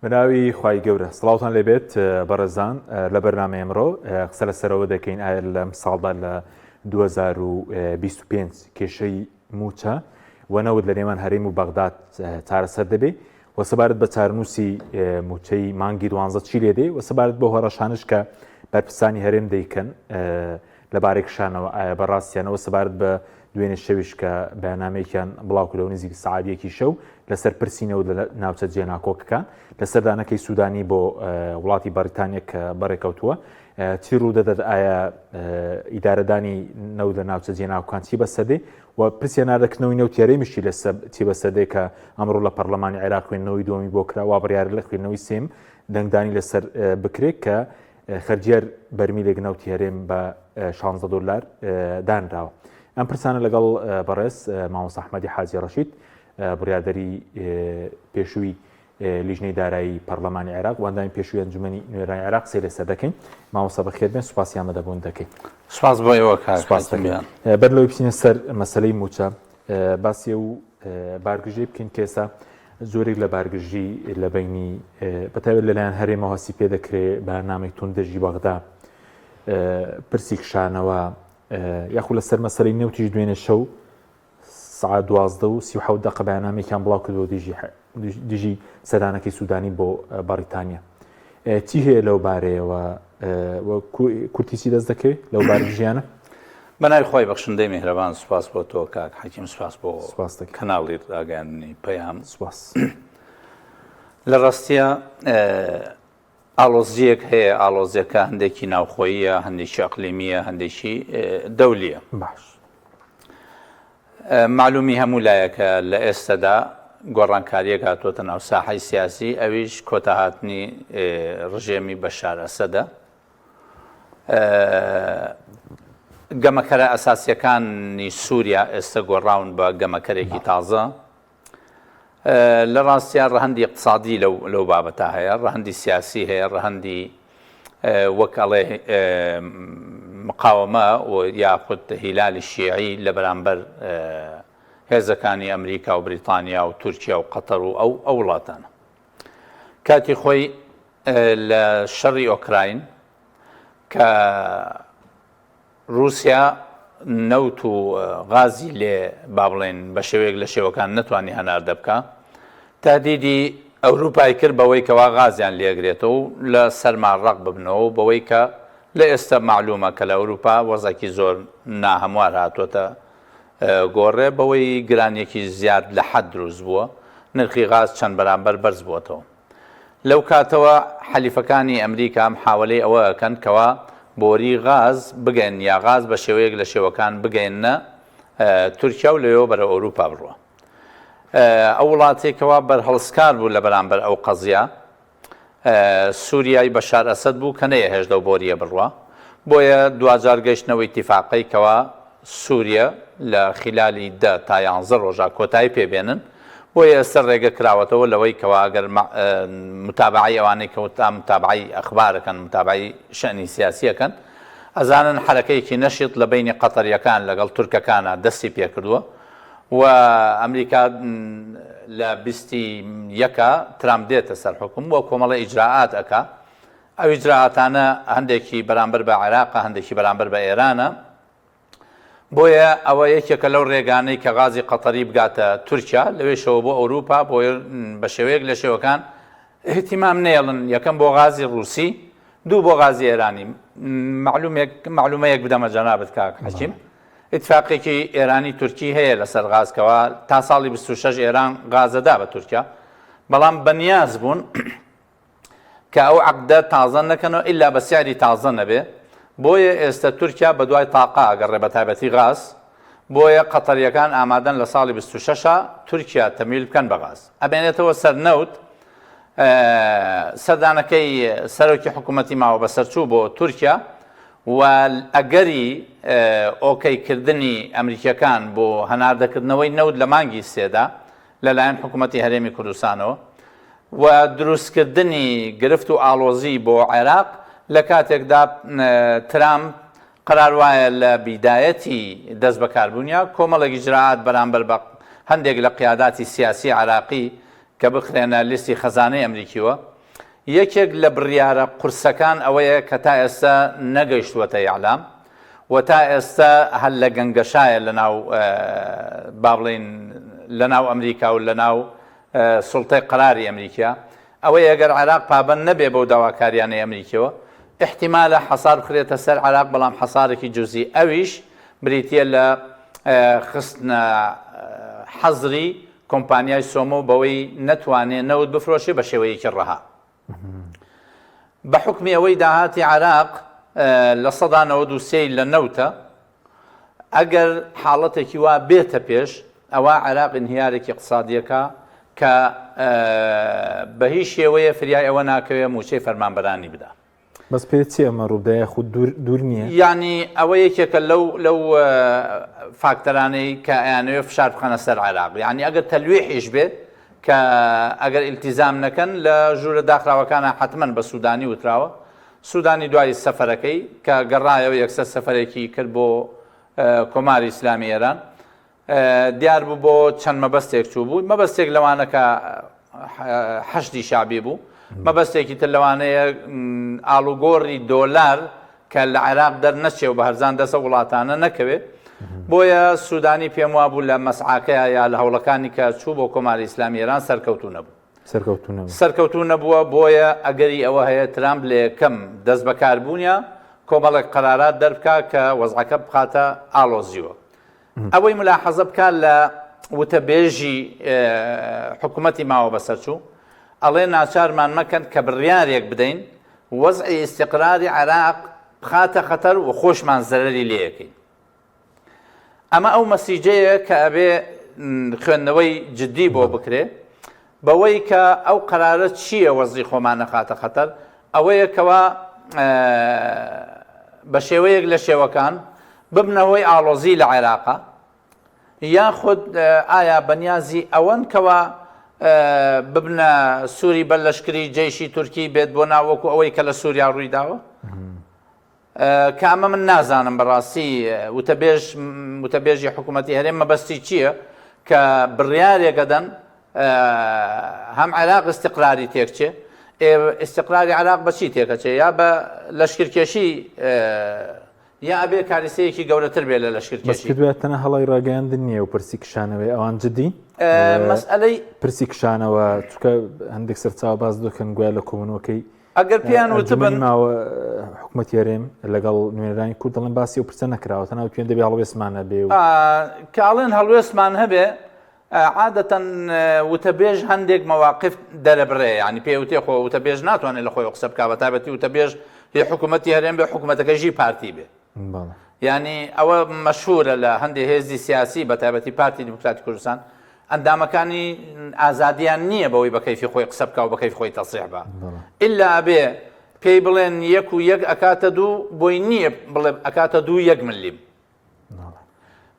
بەناوی خوای گەورە سڵاوتان لێبێت بەڕێزان لە بەرنامەی ئەمڕۆ قسە لەسەرەوە دەکەین ئایا لەم ساڵدا لە 2025 کێشەی موچە و نەوت لە نێوان هەرێم و بەغداد چارەسەر دەبێ و سەبارەت بە چارنووسی موچەی مانگی دوانزە چی لێ دێ و سەبارەت بۆ هەڕەشانش کە بەرپرسانی هەرێم دەیکەن لەبارەی کشانەوە ئایا بە ڕاستیانەوە سەبارەت بە دوێنێ شەویش کە بەیاننامەیەکیان بڵاوکردەوە نزیک سەعات یەکی شەو لەسەر پرسی نەوت لە ناوچە جێناکۆکەکان لە سەردانەکەی سوودانی بۆ وڵاتی بەریتانیا کە بەڕێکەوتووە چی ڕوودەدات ئایا ئیدارەدانی نەوت لە ناوچە جێناکۆکان چی بەسەردێ و پرسی هەناردەکردنەوەی نەوتی هەرێمیشی لەسەر چی بەسەردێ کە ئەمڕۆ لە پەرلەمانی عێراق خوێندنەوەی دووەمی بۆ کرا وا بڕیارە لە خوێندنەوەی سێم دەنگدانی لەسەر بکرێت کە خەرجیەر بەرمیلێک نەوتی هەرێم بە 16 دۆلار دانراوە. ئەم پرسانە لەگەڵ بەڕێز مامۆستا ئەحمەدی حاجی ڕەشید بڕیاردەری پێشووی لیژنەی دارایی پەرلەمانی عێراق و ئەندامی پێشووی ئەنجومەنی نوێنەرانی عێراق قسەی لەسەر دەکەین. مامۆستا بەخێر بێن، سوپاسی ئامادەبوون دەکەین. سوپاس بۆ ئێوە کاک سوپاس حەکیم دەکەین. گیان. بەر لەوەی بچینە سەر مەسەلەی مووچە باسی ئەو بارگرژییە بکەین کە ئێستا زۆرێک لە بارگرژی لە بەینی بەتایبەت لەلایەن هەرێمەوە هەستی پێ دەکرێ بەرنامەی توند دژی بەغدا پرسی کشانەوە یاخو لەسەر مەسەلەی نەوتیش دوێنێ شەو سعات دوازدە و 37 دقە بەیاننامێکیان بڵاو کردەوە دژی دژی سەدانەکەی سوودانی بۆ بەڕیتانیا چی هەیە لەو بارەیەوە کورتی چی دەست دەکەوێت لەو بارگژیانە؟ بەناوی خوای بەخشندەی میهرەبان سوپاس بۆ تۆ کاک حەکیم سوپاس بۆ سوپاس دەکەم. کەناڵی ڕاگەیاندنی پەیام سوپاس. لە ڕاستیە ئاڵۆزیەک هەیە ئاڵۆزیەکە هەندێکی ناوخۆییە هەندێکی ئەقلیمیە هەندێکی دەولیە باش معلومی هەموو لایەکە لە ئێستەدا گۆڕانکاریەک هاتووەتە ناو ساحەی سیاسی ئەویش کۆتاهاتنی ڕژێمی بەشار ئەسەدە گەمەکەرە ئەساسیەکانی سووریا ئێستا گۆڕاون بە گەمەکەرێکی تازە لە ڕاستیا ڕەهەندی اقتصادی لەو لەو بابەتە هەیە ڕەهەندی سیاسی هەیە ڕەهەندی وەک ئەڵێ مقاومە و یاخود هیلالی شیعی لە بەرامبەر هێزەکانی ئەمریکا و بریتانیا و تورکیا و قەتەر و ئەو ئەو وڵاتانە کاتی خۆی لە شەڕی ئۆکراین کە ڕووسیا نەوت و غازی لێ با بڵێن بە شێوەیەک لە شێوەکان نەتوانی هەناردە بکا تهدیدی ئەوروپای کرد بەوەی کەوا غازیان لێگرێتەوە و لە سەرما ڕەق ببنەوە و بەوەی کە لە ئێستا مەعلومە کە لە ئەوروپا وەزعێکی زۆر ناهەموار هاتووەتە گۆڕێ بەوەی گرانیەکی زیاد لە حەد دروست بووە نرخی غاز چەند بەرامبەر بەرز بووەتەوە. لەو کاتەوە حەلیفەکانی ئەمریکا محاوەلەی ئەوە ئەکەن کەوا بۆری غاز بگەن یا غاز بە شێوەیەک لە شێوەکان بگەیەننە تورکیا و لەوێوە بەرەو ئەوروپا بڕوا. ئەو وڵاتەی کەوا بەرهەڵستکار بوو لە بەرامبەر ئەو قەزیە سوریای بەشار ئەسەد بوو کە نەیەهێشت لەو بۆریە بڕوا. بۆیە دواجار گەیشتنەوە ئیتیفاقەی کەوا سوریە لە خیلالی دە تا یانزە ڕۆژا کۆتایی پێ بێنن، بۆیە ئێستە ڕێگە کراوەتەوە لەوەی کەوا ئەگەر متابەعەی ئەوانەی کە تا متابەعەی ئەخبار ئەکەن متابەعەی شەئنی سیاسی ئەکەن ئەزانن حەرەکەیەکی نەشیط لە بەینی قەتەریەکان لەگەڵ تورکەکانا دەستی پێ کردووە و ئەمریکا لە بیستی یەکا ترامپ دێتە سەر حوکم و کۆمەڵە ئیجرائات ئەکا ئەو ئیجرائاتانە هەندێکی بەرامبەر بە عێراقە، هەندێکی بەرامبەر بە ئێرانە، بۆیە ئەوە یەکێکە لەو ڕێگانەی کە غازی قەتەری بگاتە تورکیا، لەوێشەوە بۆ ئەوروپا، بۆیە بە شێوەیەک لە شێوەکان ئیهتیمام نەیەڵن، یەکەم بۆ غازی ڕووسی، دوو بۆ غازی ئێرانی. مەعلومێک مەعلومەیەک بدەمە جەنابت کاک حەکیم، ئیتفاقێکی ئێرانی تورکی هەیە لەسەر غاز کەوا تا ساڵی 26 ئێران غازەدا بە تورکیا، بەڵام بەنیاز بوون کە ئەو عەقدە تازە نەکەنەوە ئیلا بە سعری تازە نەبێ بۆیە ئێستە تورکیا بە دوای تاقە ئەگەڕێ بە تایبەتی غاز بۆیە قەتەریەکان ئامادەن لە ساڵی 26 تورکیا تەمویل بکەن بە غاز ئەمێنێتەوە سەر نەوت سەردانەکەی سەرۆکی حکوومەتی ماوە بەسەرچوو بۆ تورکیا و ئەگەری ئۆکەیکردنی ئەمریکیەکان بۆ هەناردەکردنەوەی نەوت لە مانگی سێدا لەلایەن حکوومەتی هەرێمی کوردستانەوە و دروستکردنی گرفت و ئاڵۆزی بۆ عێراق لە کاتێکدا ترامپ قەرار وایە لە بیدایەتی دەست بەکاربوونیا کۆمەڵێک ئیجرائات بەرامبەر بە هەندێک لە قیاداتی سیاسی عێراقی کە بخرێنە لیستی خەزانەی ئەمریکیوە، یەکێک لە بڕیارە قورسەکان ئەوەیە کە تا ئێستا نەگەیشتووەتە ئیعلام و تا ئێستا هەر لە گەنگەشایە لە ناو با بڵێین لە ناو ئەمریکا و لە ناو سوڵتەی قەراری ئەمریکیا ئەوەیە گەر عێراق پابەند نەبێ بەو داواکاریانەی ئەمریکیەوە ئیحتیمالە حەسار بخرێتە سەر عێراق بەڵام حەسارێکی جوزی ئەویش بریتیە لە خستنە حەزری کۆمپانیای سۆمۆ بەوەی نەتوانێ نەوت بفرۆشێ بە شێوەیەکی ڕەها. بە حوکمی ئەوەی داهاتی عێراق 93% ی لە نەوتە، ئەگەر حاڵەتێکی وا بێتە پێش ئەوا عێراق ئینهیارێکی ئیقتسادییەکە کە بە هیچ شێوەیە فریای ئەوە ناکەوێ مووچەی فەرمانبەرانی بدا. بەس پێ چی ئەمە ڕووبدا یاخود دوور دوور نییە؟ یانی ئەوە یەکێکە لەو لەو فاکتەرانەی کە ئەیانەوێت فشار بخەنە سەر عێراق یعنی ئەگەر تەلویحیش بێت کە ئەگەر ئیلتیزام نەکەن لە ژوورە داخراوەکانە حتمما بە سوودانی وتراوە سوودانی دوای سەفەرەکەی کە گەڕایەوە یەکسەر سەفەرێکی کرد بۆ کۆماری ئیسلامی ئێران دیار بوو بۆ چەند مەبەستێک چوو بوو مەبەستێک لەوانە کە حەشدی شعبی بوو مەبەستێکی تر لەوانەیە ئاڵوگۆڕی دۆلار کە لە عێراق دەرنەچێ و بە هەرزان دەسە وڵاتانە نەکەوێ بۆیە سوودانی پێم وابوو لە مەسعاکەیە یا لە هەوڵەکانی کە چوو بۆ کۆماری ئیسلامی ئێران سەرکەوتوو نەبوو سەرکەوتوو نەبوو سەرکەوتوو نەبووە بۆیە ئەگەری ئەوە هەیە ترامپ لە یەکەم دەست بەکاربوونە کۆمەڵێک قەرارات دەربکا کە وەزعەکە بخاتە ئاڵۆزیوە ئەوەی ملاحەزە بکا لە وتەبێژی حکوومەتی ماوە بەسەرچوو ئەڵێ ناچارمان مەکەن کە بڕیارێک بدەین وەزعی ئیستیقراری عێراق بخاتە خەتەر و خۆشمان زەرەری لێ یەکەین. ئەمە ئەو مەسیجەیە کە ئەبێ خوێندنەوەی جدی بۆ بکرێ بەوەی کە ئەو قەرارە چییە وەزعی خۆمان نەخاتە خەتەر ئەوەیە کەوا بە شێوەیەک لە شێوەکان ببنە هۆی ئاڵۆزی لە عێراقا یاخود ئایا بەنیازی ئەوەن کەوا ببنە سووری بەر لەشکری جەیشی تورکی بێت بۆ ناو وەکو ئەوەی کە لە سووریا ڕووی داوە؟ کە ئەمە من نازانم بەڕاستی وتەبێژ وتەبێژی حکوومەتی هەرێم مەبەستی چییە کە بڕیارێکەدەن هەم عێراق ئیستیقراری تێکچێ ئیستیقراری عێراق بەچی تێکەچێ یا بە لەشکرکێشی یا ئەبێ کاریسەیەکی گەورەتر بێ لە لەشکرکێشی. بەس پێت وایە تەنها هەڵای ڕاگەیاندن نییە و پرسی کشانەوەی ئەوان جدین؟ مەسئەلەی پرسی کشانەوە چونکە هەندێک سەرچاوە باس دەکەن گوایە لە کۆبوونەوەکەی ئەگەر پێیان وتبن ماوە حکوومەتی هەرێم لەگەڵ نوێنەرانی کورد دەڵێن باسی ئەو پرسە نەکراوە تەنها وتویان دەبێ هەڵوێستمان هەبێ و کە ئەڵێن هەڵوێستمان هەبێ عادەتەن وتەبێژ هەندێک مەواقف دەرەبڕێ یانی پێ وتێ خۆ وتەبێژ ناتوانێت لە خۆی قسە بکا بە تایبەتی وتەبێژ هی حکوومەتی هەرێم بێ حکوومەتەکەژی پارتی بێ یانی ئەوە مەشهورە لە هەندێک هێزی سیاسی بە تایبەتی پارتی دیموکراتی کوردستان ئەندامەکانی ئازادیان نییە بەوەی بە کەیفی خۆی قسە بکە و بە کەیف خۆی تەسریح بە ئللا ئەبێ پێی بڵێن یەک و یەک ئەکاتە دوو بۆی نییە بڵێ ئەکاتە دوو یەک ملیم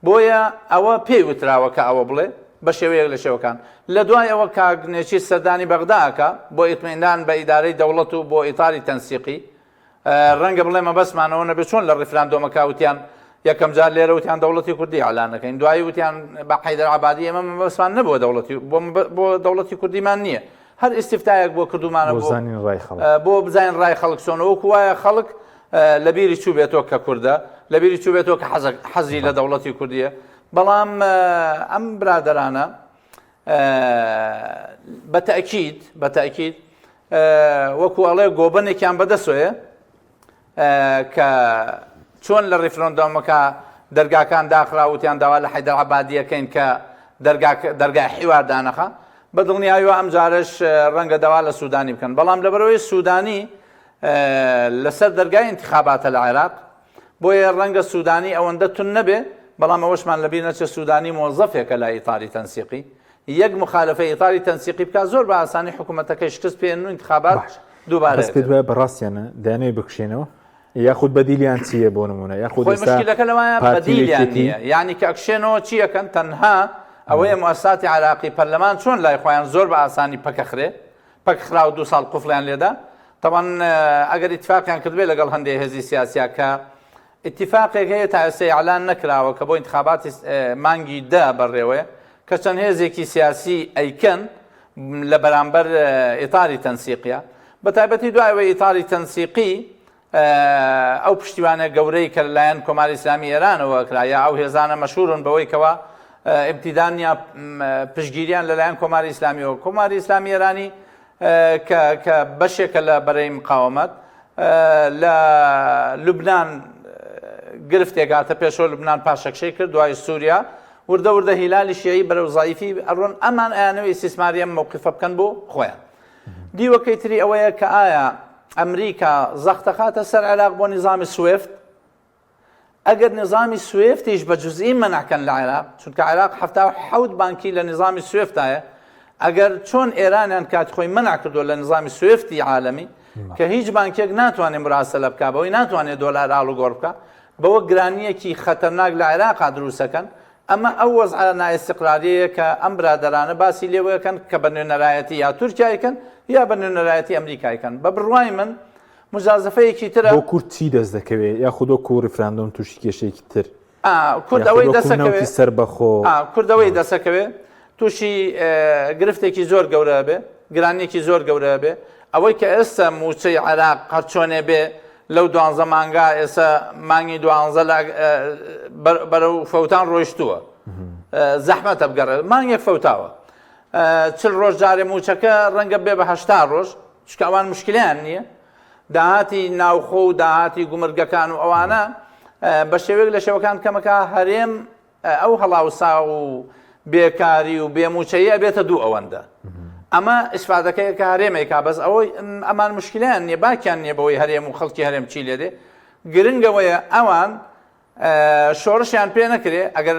بۆیە ئەوە پێی وتراوە کە ئەوە بڵێ بە شێوەیەک لە شێوەکان. لە دوای ئەوە کاک نێچیر سەردانی بەغدا ئەکا بۆ ئیتمئینان بە ئیدارەی دەوڵەت و بۆ ئیتاری تەنسیقی. ڕەنگە بڵێ مەبەستمان ئەوە نەبێ چۆن لە ڕیفراندۆمەکە وتیان یەکەم جار لێرە وتیان دەوڵەتی کوردی ئیعلان ئەکەین دوایی وتیان بە حەیدەر عەبادی ئێمە مەبەستمان نەبووە دەوڵەتی بۆ دەوڵەتی کوردیمان نییە هەر ئیستیفتایەک بۆ کردومانە بۆ زانین ڕای خەڵک بۆ بزانین ڕای خەڵک چۆنە وەکو وایە خەڵک لە بیری چووبێتەوە کە کوردە لە بیری چووبێتەوە کە حەزی لە دەوڵەتی کوردیە بەڵام ئەم برادەرانە بە تەئکید بە تەئکید وەکو ئەڵێ گۆبەنێکیان بەدەسۆیە کە چۆن لە ڕیفرۆندۆمەکە دەرگاکان داخرا وتیان داوا لە حەیدەر عەبادیەکەین کە دەرگای حیوار دانەخا بە دڵنیایەوە ئەم جارش ڕەنگە داوا لە سوودانی بکەن بەڵام لەبەرەوەی سوودانی لەسەر دەرگای ئینتخاباتە لە عێراق بۆیە ڕەنگە سوودانی ئەوەندە تون نەبێ بەڵام ئەوەشمان لەبیر نەچێت سوودانی مۆزەفێکە لە ئیتاری تەنسیقی یەک مخالفە ئیتاری تەنسیقی بکات زۆر بە ئاسانی حکوومەتەکەی شکست پێێن و انتخابات دووبارە بەس پێت وایە بەڕاستیانە دەیانەوێت بکشێنەوە یاخود بەدیلیان چییە بۆ نمونە یاخود خۆی مشکلەکە لەوایە بەدیلیان نییە یعنی کە ئەکشێنەوە چی ئەکەن تەنها ئەوەیە موساتی عراقی پەرلەمان چۆن لای خۆیان زۆر بە ئاسانی پەکەخرێ پەکخرا و دوو ساڵ قفڵیان لێدا تەوان ئەگەر ئیتفاقیان کردبێ لەگەڵ هەندێک هێزی سیاسیا کە ئیتیفاقێک هەیە تا ئێستا ئیعلان نەکراوە کە بۆ ئینتخاباتی مانگی دە بەڕێوەیە کە چەند هێزێکی سیاسی ئەیکەن. لە بەرامبەر ئیتاری تەنسیقیە بە تایبەتی دوای ئەوەی ئیتاری تەنسیقی ئەو پشتیوانە گەورەی کە لەلایەن کۆماری ئیسلامی ئێرانەوە کرا یا ئەو هێزانە مەشهورن بەوەی کەوا ئیمتیدان یا پشتگیریان لەلایەن کۆماری ئیسلامیەوە کۆماری ئیسلامی ئێرانی کە کە بەشێکە لە بەرەی مقاومەت لە لوبناان گرفتێک هاتە پێشەوە لوبناان پاشەکشەی کرد دوای سووریا وردە وردە هیلالی شیعی بەرەو زایفی ئەڕۆن ئەمان ئەیانەوە ئیسیسماری ئەم مەوقفە بکەن بۆ خۆیان دیوەکەی تری ئەوەیە کە ئایا ئەمریکا زەختەخاتە سەر عێراق بۆ نیزامی سوێفت ئەگەر نیزامی سوێفتیش بە جزئی مەنعکەن لە عێراق چونکە عێراق 77 بانکی لە نیزامی سوێفتایە ئەگەر چۆن ئێرانیان کات خۆی مەنع کردو لە نیزامی سوێفتی عالەمی کە هیچ بانکێک ناتوانێت مراسەلە بکە بەوەی ناتوانێت دۆلار ئاڵوگۆڕ بکە بەوە گرانیەکی خەتەرناک لە عێراقا دروستەکەن ئەمە ئەو وەزعە نائیستیقراریەیە کە ئەم برادەرانە باسی لێوەکەن کە بە نوێنەرایەتی یا تورکیای کەن یا بە نوێنەرایەتی ئەمریکای کەن. بە بڕوای من موجازەفەیەکی ترە. بۆ کورد چی دەست دەکەوێ یاخود وەکو ڕیفراندۆم تووشی کێشەیەکی تر کورد ئەوەی دەسەکەوێ سەربەخۆ کورد ئەوەی دەسەکەوێ تووشی گرفتێکی زۆر گەورە بێ گرانیەکی زۆر گەورە بێ ئەوەی کە ئێستا موچەی عێراق هەرچۆنێ بێ لەو دوانزە مانگا ئێستا مانگی دوانزە لە بەرەو فەوتان ڕۆیشتووە زەحمەتە بگەڕێ مانگێک فەوتاوە چل ڕۆژ جارێ موچەکە ڕەنگە بێ بە هەشتا ڕۆژ چونکە ئەوان مشکلیان نییە داهاتی ناوخۆ و داهاتی گومرگەکان و ئەوانە بە شێوەیەک لە شێوەکان کەمەکە هەرێم ئەو هەڵاوسا و بێکاری و بێموچەیی ئەبێتە دوو ئەوەندە ئەمە ئیسفادەکەیە کە هەرێمێکا بەس ئەوەی ئەمان مشکلیان نییە باکیان نییە بەوەی هەرێم و خەڵکی هەرێم چی لێدێ گرنگەوەیە ئەوان شۆڕشیان پێ نەکرێ ئەگەر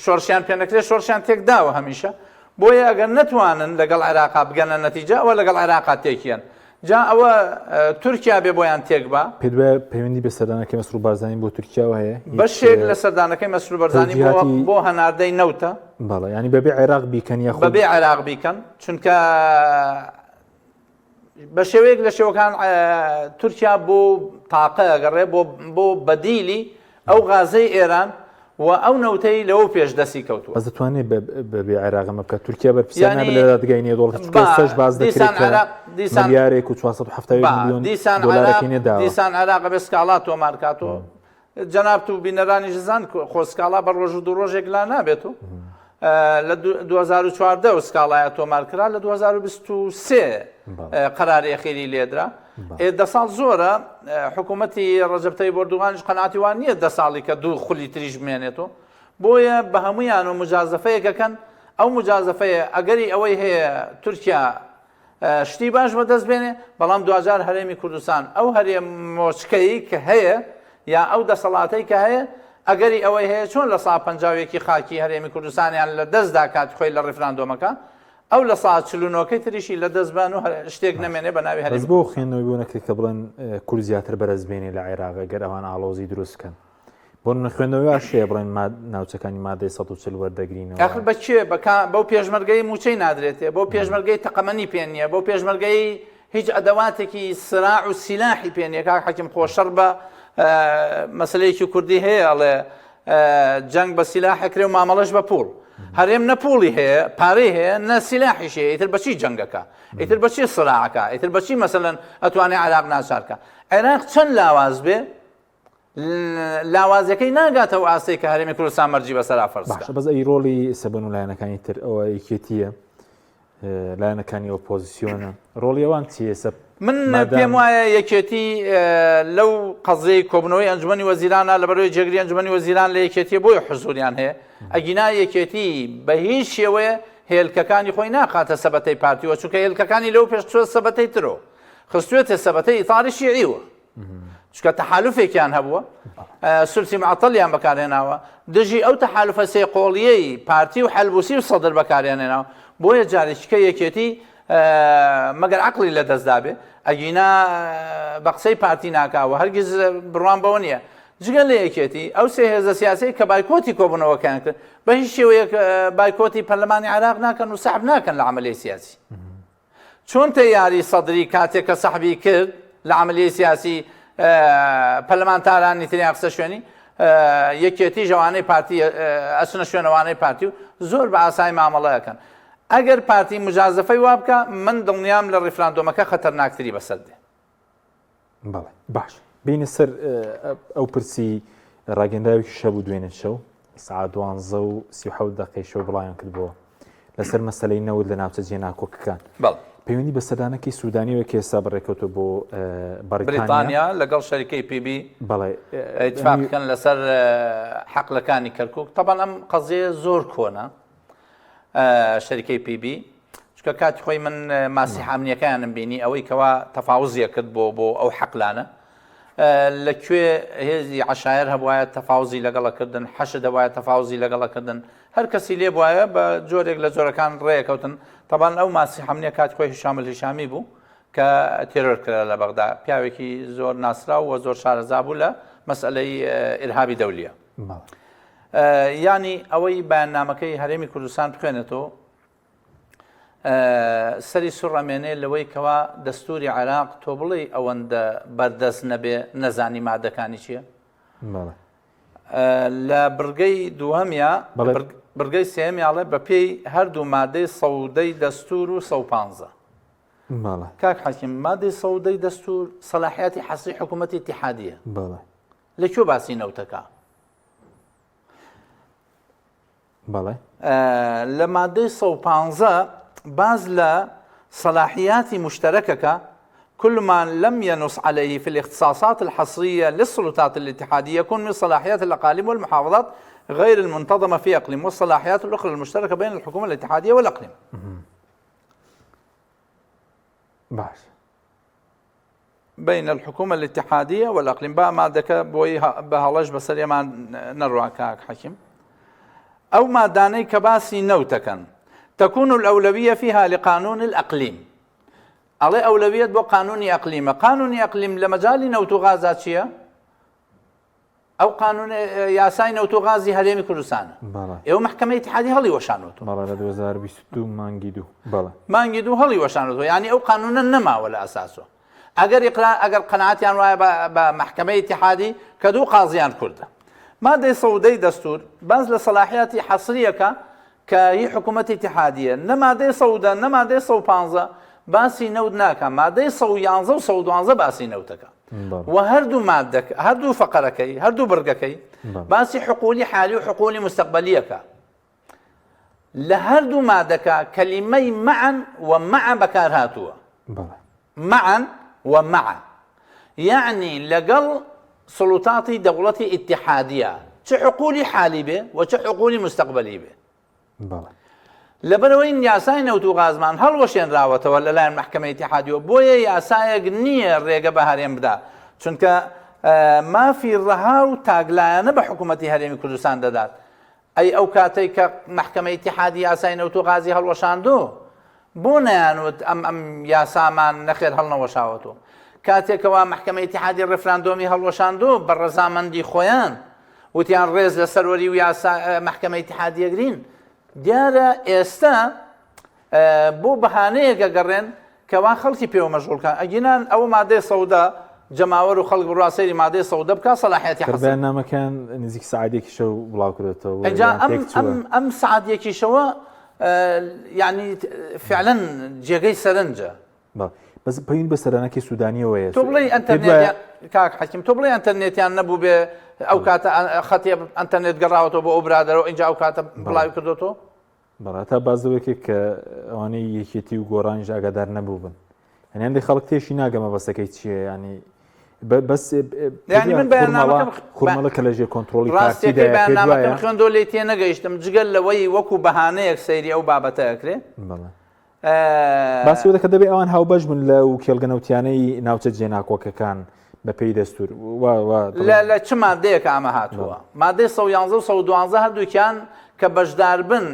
شۆڕشیان پێ نەکرێ شۆڕشیان تێک داوە هەمیشە بۆیە ئەگەر نەتوانن لەگەڵ عێراقا بگەنە نەتیجە ئەوە لەگەڵ عێراقا تێکیان جا ئەوە تورکیا بێ بۆیان تێک با. پێت وایە پەیوەندی بە سەردانەکەی مەسرور بارزانی بۆ تورکیاوە هەیە؟ بەشێک لە سەردانەکەی مەسرور بارزانی بۆ هەناردەی نەوتە. بەڵێ یانی بەبێ عێراق بیکەن یاخود بەبێ عێراق بیکەن چونکە بە شێوەیەک لە شێوەکان تورکیا بۆ تاقە ئەگەڕێ بۆ بەدیلی ئەو غازەی ئێران و ئەو نەوتەی لەوە پێش دەستی کەوتووە. بەس دەتوانێت بەبێ عێراق ئەمە بکات؟ تورکیا بەرپرسیار نابێت لە دادگای نێودەوڵەتی چونکە ئێستاش باس دەکرێت کە ملیارێک و 470 ملیۆن دۆلارەکەی نەداوە. دیسان عێراق ئەبێ سکاڵا تۆمار کات و جەنابت و بینەرانیش زان خۆ سکاڵا بە ڕۆژ و دوو ڕۆژێک لا نابێت و لە 2014 و سکاڵایە تۆمار کرا لە 2023 قەراری ئەخیری لێدرا ئێ دە ساڵ زۆرە حکوومەتی ڕەجەب تەیب ئەردوغانیش قەناعەتی وا نییە دە ساڵی کە دوو خولی تریش بمێنێتەوە بۆیە بە هەمویان و مجازەفەیەکەکەن ئەو مجازەفەیە ئەگەری ئەوەی هەیە تورکیا شتی باش بەدەست بێنێ بەڵام دواجار هەرێمی کوردستان ئەو هەرێم مۆچکەی کە هەیە یا ئەو دەسەڵاتەی کە هەیە ئەگەری ئەوەی هەیە چۆن لە سا پەنجاویەکی خاکی هەرێمی کوردستانیان لە دەستدا کات خۆی لە ڕیفراندۆمەکە ئەو لە سا 49ەکەی تریشی لە دەست بان و شتێک نەمێنێ بە ناوی هەرێمی بەس بۆ خوێندنەوەی بۆ نەکرێت کە بڵێن کورد زیاتر بەرز بێنێ لە عێراق گەر ئەوان ئاڵۆزی دروست بکەن بۆ نمونە خوێندنەوەی واش هەیە بڵێن ناوچەکانی مادەی 140 وەردەگرینەوە. ئاخر بە کێ؟ بە کا؟ بەو پێشمەرگەی مووچەی نادرێتێ، بەو پێشمەرگەی تەقەمەنی پێ نییە، بەو پێشمەرگەی هیچ ئەدەواتێکی سراع و سیلاحی پێ نییە. کاک حەکیم خۆ شەڕ بە مەسەلەیەکی کوردی هەیە ئەڵێ جەنگ بە سیلاح ئەکرێ و مامەڵەش بە پوڵ. هەرێم نە پوڵی هەیە، پارەی هەیە، نە سیلاحیش هەیە، ئیتر بە چی جەنگەکە؟ ئیتر بە چی سراعەکە؟ ئیتر بە چی مەسەلەن ئەتوانێ عێراق ناچار کە؟ عێراق چەند لاواز بێ لاوازیەکەی ناگاتە ئەو ئاستەی کە هەرێمی کوردستان مەرجی بەسەرا فەرز باشە بەس ئەی ڕۆڵی سەبن و لایەنەکانی تر ئەوە یەکێتیە لایەنەکانی ئۆپۆزیسیۆنە ڕۆڵی ئەوان چیە سە من پێم وایە یەکێتی لەو قەزیەی کۆبنەوەی ئەنجومەنی وەزیرانە لە بەرەوەی جێگری ئەنجومەنی وەزیران لە یەکێتی بۆی حزوریان هەیە ئەگینا یەکێتی بە هیچ شێوەیە هێلکەکانی خۆی ناخاتە سەبەتەی پارتیوە چونکە هێلکەکانی لەو پێش چوە سەبەتەی ترۆ خستوێتە سەبەتەی ئیتاری شیعیوە چونکە تەحالفێکیان هەبووە سولسی معطلیان بەکارهێناوە دژی ئەو تەحالفە سێ قۆڵیەی پارتی و حەلبوسی و سەدر بەکاریان هێناوە بۆیە جارێکیکە یەکێتی مەگەر عقلی لە دەستدا بێ ئەگینا بە قسەی پارتی ناکاوە هەرگیز بڕوان بەوە نییە جگە لە یەکێتی ئەو سێ هێزە سیاسی کە بایکۆتی کۆبوونەوەکەیان کرد بە هیچ شێوەیەک بایکۆتی پەرلەمانی عێراق ناکەن و سەحب ناکەن لە عملیەی سیاسی چۆن تەیاری سەدری کاتێک کە سەحبی کرد لە عەمەلیەی سیاسی پەرلەمانتارانی تریان خستە شوێنی یەکێتی ژەوانەی پارتی ئەچنە شوێنەوانەی پارتی و زۆر بە ئاسایی مامەڵە ئەکەن. ئەگەر پارتی مجازەفەی وا بکا من دڵنیام لە ڕیفراندۆمەکە خەتەرناکتری بەسەر دێ. بەڵێ باش بینە سەر ئەو پرسی ڕاگەندراوێکی شەبوو دوێنێ شەو سعات دوانزە و 37 دقەی شەو بڵاویان کردبووە لەسەر مەسلەی نەوت لە ناوچە جێناکۆکەکان بەڵێ پەیوەندی بە سەردانەکەی سوودانیەوە کە ئێستا بەڕێکەوتووە بۆ بەریتانیا بریتانیا لەگەڵ شەریکەی پیبی بەڵێ اتفاق بکەن لەسەر حەقلەکانی کەرکک تەبان ئەم قەزیە زۆر کۆنە شەریکەی پیبی چکە کاتی خۆی من ماسی حامنیەکانم بینی ئەوەی کەوا تەفاوزیە کرد بۆ بۆ ئەو حەقلانە لە کوێ هێزی عشایر هەبواە تەفاوزی لەگەڵە کردن حەشد هەبواە تەفاوزی لەگەڵە کردن هەر کەسی لێ بواە بە جۆرێک لە جۆرەکان ڕێکەوتن تەبان ئەو ماسی حەمنیە کات خۆی هشام الهشامی بوو کە تێرۆر کرا لە بەغدا پیاوێکی زۆر ناسراو و زۆر شارەزا بوو لە مەسئلەی ئیرهابی دەولیە یانی ئەوەی بەیاننامەکەی هەرێمی کوردستان بخوێنێتەوە سەری سوڕەمێنێ لەوەی کەوا دەستوری عێراق تۆ بڵێ ئەوەندە بەردەست نەبێ نەزانی مادەکانی چییە؟ لە بڕگەی دووهەمیا بڕگەی سێمیاڵێ بە پێی هەردوو مادەی سەودەی دەستور و سە پانزە کاک حەکیم مادەی سەودەی دەستور سەلاحیاتی حەسی حکوومەتی اتحادیە لە کوێ باسی نەوتەکە؟ بەڵێ. لە مادەی 115 باس لە صلاحیاتی مشترکەکە كل ما لم ينص عليه في الاختصاصات الحصرية للسلطات الاتحادية يكون من صلاحيات الأقاليم والمحافظات غير المنتظمة في أقليم والصلاحيات الأخرى المشتركة بين الحكومة الاتحادية والأقليم باش بین الحکومە الاتحادیە والاقلیم با مادەکە بۆی بە هەڵەش بەسەر ئێمان نەڕوا کاک حەکیم ئەو مادانەی کە باسی نەوتەکەن تكون الأولوية فيها لقانون الأقليم ئەڵێ ئەولەویەت بۆ قانونی ئەقلیمە قانونی ئەقلیم لە مەجای نەوت و غازا چییە؟ ئەو قانون یاسای نەوت و غازی هەرێمی کوردستانە ئێوە مەحکەمەی ئیتحادی هەڵی وەشانوەتەوە بەڵێ لە 2022 مانگی دوو بەڵێ مانگی دوو هەڵی وەشانوەتەوە یعنی ئەو قانونە نەماوە لە ئەساسەوە ئەگەر ئیقرار ئەگەر قەناعەتیان وایە بە مەحکەمەی ئیتحادی کە دوو قازیان کوردە مادەی سەودەی دەستور باس لە سەلاحیاتی حەسریەکە کە هی حکوومەتی ئیتحادیە نە مادەی سەودە نە مادەی 115 باسی نەوت ناکە مادەی 111 و 112 باسی نەوتەکە و هەردوو مادەکە هەردوو فەقەرەکەی هەردوو بڕگەکەی باسی حقولی حالی و حقولی مستقبلیەکە لە هەردوو مادەکە کەلیمەی معا و مع بەکار هاتووە معا و مع یعنی لەگەڵ سلوتاتی دەوڵەتی ئیتحادیە چ حقولی حالی بێ و چ حقولی مستقبلی بێ بەڵێ. لەبەرئەوەی یاسای نەوت و غازمان هەڵوەشێنراوەتەوە لەلایەن مەحکەمەی ئیتیحادیەوە بۆیە یاسایەک نییە ڕێگە بە هەرێم بدا چونکە مافی ڕەها و تاکلایەنە بە حکوومەتی هەرێمی کوردستان دەدات ئەی ئەو کاتەی کە مەحکەمەی ئیتیحادی یاسای نەوت و غازی هەڵوەشاندۆ بۆ نەیانوت ئەم ئەم یاسامان نەخێر هەڵنەوەشاوەتەوە کاتێکەوە مەحکەمەی ئیتیحادی ڕێفراندۆمی هەڵوەشاندۆ بە ڕەزامەندی خۆیان وتیان ڕێز لە سەروەری و یاسا مەحکەمە ئیتیحادیەگرین دیارە ئێستا بۆ بەهانەیەک ئەگەڕێن کەوا خەڵکی پێوە مەشغوڵکان ئەگینان ئەوە مادەی سەودا جەماوەر و خەڵک بڕوا سەیری مادەی سەودە بکا سەلاحیەتی حەسەن بەیاننامەکان نزیک سەعات یەکی شەو بڵاو کردێتەوە ئەجا ئەم ئەم ئەم سەعات یەکی شەوە یعنی فعلا جێگەی سەرنجە بەڵێ بەس پەیوەندی بە سەردانەکەی سوودانیەوەیە تۆ بڵێی ئەنتەرنێتیان کاک حەکیم تۆ بڵێ ئەنتەرنێتیان نەبوو بێ ئەو کاتە خەتێ ئەنتەرنێت گەڕاوەتەوە بۆ ئەو برادەرەوە ئینجا ئەو کاتە بڵاوی کردوەوە بەڵێ تا باز لەوەکێک کە ئەوانەی یەکێتی و گۆڕانیش ئاگادار نەبوو بن یعنی هەندێک خەڵک تێشی ناگەمە بەسەکەی چییە ینی بەس یعنی من بەیاننامەکەم خورمەڵە کە لە ژێر کۆنترۆڵی ڕاستیەکەی بەیاننامەکەم خوێندەوە لێی تێنەگەیشتم جگەل لەوەی وەکو بەهانەیەک سەیری ئەو بابەتە ئەکرێ بەڵێ باسی ئەوە دەکات دەبێت ئەوان هاوبەش بن لە و کێڵگە نەوتیانەی ناوچە جێناکۆکەکان بە پێی دەستور لە چ مادەیەکە ئەمە هاتووە مادەی 111 و 112 هەردووکیان کە بەشداربن